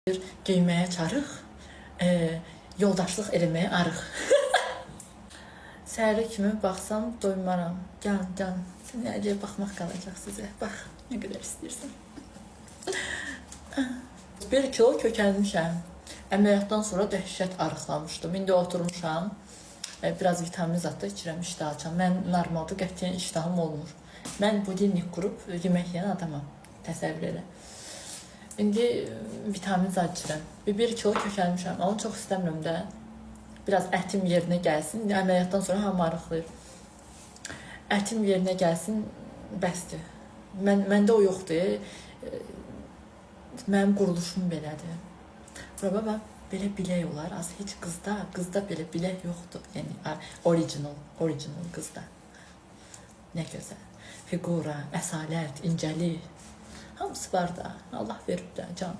Geyməyə çarıq, yoldaşlıq eləməyə arıq. Səhərə kimi baxsam doymaram. Can, can, sənə Əliyə baxmaq qalacaq sizə. Bax, nə qədər istəyirsən. 1 kilo kökəlmişəm. Əməliyyatdan sonra dəhşət arıqlamışdım. İndi oturmuşam. Biraz vitamin zad da içirəm, iştah açam. Mən normalda qətiyyən iştahım olmur. Mən budilnik qurub yemək yeyən adamam. Təsəvvür elə. İndi vitamin zad içirəm. Bir kilo kökəlmişəm. Amma çox istəmirəm də. Biraz ətim yerinə gəlsin. İndi əməliyyatdan sonra hamı arıqlayır. Ətim yerinə gəlsin, bəsdir. Məndə o yoxdur. Mənim quruluşum belədir. Bura bax, belə bilək olar. Az heç qızda belə bilək yoxdur. Yəni original, original qızda. Nə gözəl. Fiqura, əsalət, incəlik. Hamısı var da. Allah verib də can.